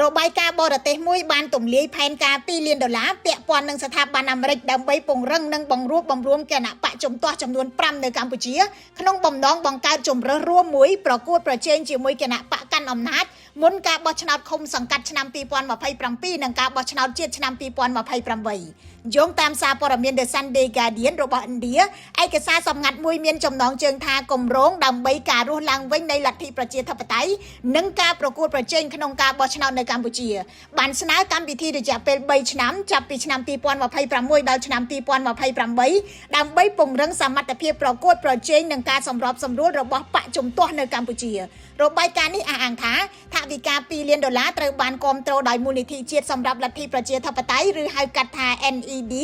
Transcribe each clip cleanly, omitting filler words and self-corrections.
របាយការណ៍បរទេសមួយបានទម្លាយផែនការ2លានដុល្លារពាក់ព័ន្ធនឹងស្ថាប័នអាមេរិកដើម្បីពង្រឹងនិងបង្រួបបង្រួមគណបក្សជំទាស់ចំនួន5នៅកម្ពុជាក្នុងបំណងបង្កើតជម្រើសរួមមួយប្រកួតប្រជែងជាមួយគណបក្សកាន់អំណាចមុនការបោះឆ្នោតឃុំសង្កាត់ឆ្នាំ2027និងការបោះឆ្នោតជាតិឆ្នាំ2028យោងតាមសារព័ត៌មាន The Sunday Guardian របស់ឥណ្ឌាឯកសារសម្ងាត់មួយមានចំណងជើងថាគម្រោងដើម្បីការរស់ឡើងវិញនៃលទ្ធិប្រជាធិបតេយ្យនិងការប្រកួតប្រជែងក្នុងការបោះឆ្នោតនៅកម្ពុជាបានស្នើកម្មវិធីរយៈពេល3ឆ្នាំចាប់ពីឆ្នាំ2026ដល់ឆ្នាំ2028ដើម្បីពង្រឹងសមត្ថភាពប្រកួតប្រជែងនិងការសម្របសម្រួលរបស់បក្សជំទាស់នៅកម្ពុជារបាយការណ៍នេះអះអាងថាថវិកា2លានដុល្លារត្រូវបានគាំទ្រដោយមូលនិធិជាតិសម្រាប់លទ្ធិប្រជាធិបតេយ្យឬហៅកាត់ថា NED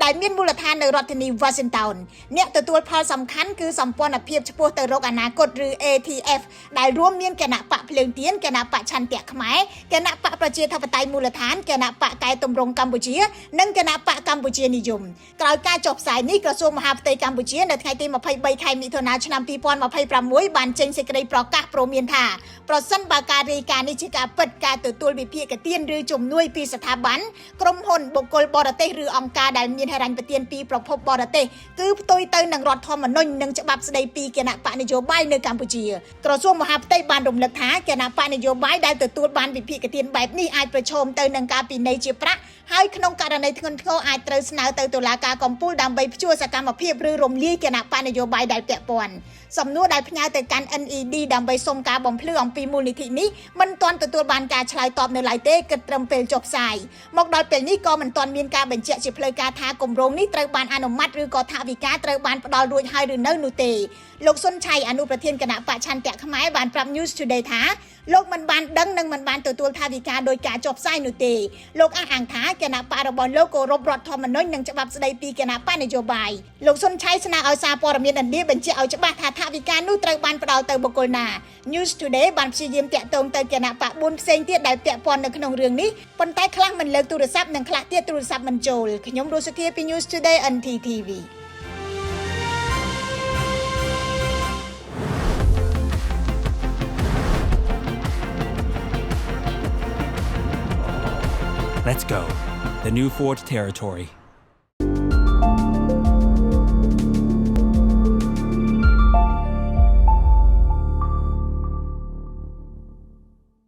ដែលមានមូលដ្ឋាននៅរដ្ឋធានី Washington អ្នកទទួលផលសំខាន់គឺសម្ព័ន្ធភាពឆ្ពោះទៅរកអនាគតឬ ATF ដែលរួមមានគណបក្សភ្លើងទៀនគណបក្សឆន្ទៈខ្មែរគណបក្សប្រជាធិបតេយ្យមូលដ្ឋានគណបក្សកែតម្រង់កម្ពុជានិងគណបក្សកម្ពុជានិយមក្រោយការចុះផ្សាយនេះក្រសួងមហាផ្ទៃកម្ពុជានៅថ្ងៃទី23ខែមិថុនាឆ្នាំ2026បានចេញសេចក្តីប្រកាសព្រមានថាប្រសិនបើការរាយការណ៍នេះជាការពិតការទទួលវិភាគទានឬជំនួយពីស្ថាប័នក្រុមហ៊ុនបុគ្គលបរទេសឬអង្គការដែលមានហិរញ្ញប្បទានពីប្រភពបរទេសគឺផ្ទុយទៅនឹងរដ្ឋធម្មនុញ្ញនិងច្បាប់ស្តីពីគណបក្សនយោបាយនៅកម្ពុជាក្រសួងមហាផ្ទៃបានរំលឹកថាគណបក្សនយោបាយដែលទទួលបានវិភាគទានបែបនេះអាចប្រឈមទៅនឹងការពិន័យជាប្រាក់ហើយក្នុងករណីធ្ងន់ធ្ងរអាចត្រូវស្នើទៅតុលាការកំពូលដើម្បីព្យួរសកម្មភាពឬរំលាយគណបក្សនយោបាយដែលពាក់ព័ន្ធសំណួរដែលផ្ញើទៅកាន់ NED ដើម្បីសុំការបំភ្លឺអំពីមូលនិធិនេះមិនទាន់ទទួលបានការឆ្លើយតបនៅឡើយទេគិតត្រឹមពេលចុះផ្សាយមកដល់ពេលនេះក៏មិនទាន់មានការបញ្ជាក់ជាផ្លូវការថាគម្រោងនេះត្រូវបានអនុម័តឬក៏ថវិកាត្រូវបានផ្ដល់រួចហើយឬនៅនោះទេលោកសុនឆៃអនុប្រធានគណបក្សឆន្ទៈខ្មែរបានប្រាប់ News Today ថាលោកមិនបានដឹងនិងមិនបានទទួលថវិកាដោយការចុះផ្សាយនោះទេលោកអះអាងថាគណបក្សរបស់លោកគោរពរដ្ឋធម្មនុញ្ញនិងច្បាប់ស្តីពីគណបក្សនយោបាយលោកសុនឆៃស្នើឲ្យសារព័ត៌មានឥណ្ឌាបញ្ជាក់ឲ្យច្បាស់ថាថវិកានោះត្រូវបានផ្ដល់ទៅបុគ្គលណា News Today បានព្យាយាមតាក់ទងទៅគណបក្ស4ផ្សេងទៀតដែលពាក់ព័ន្ធនៅក្នុងរឿងនេះប៉ុន្តែខ្លះមិនលើកទូរស័ព្ទនិងខ្លះទៀតទូរស័ព្ទមិនចូលខ្ញុំរស់សុធាពី News Today NTTV. Let's go. The new Ford Territory.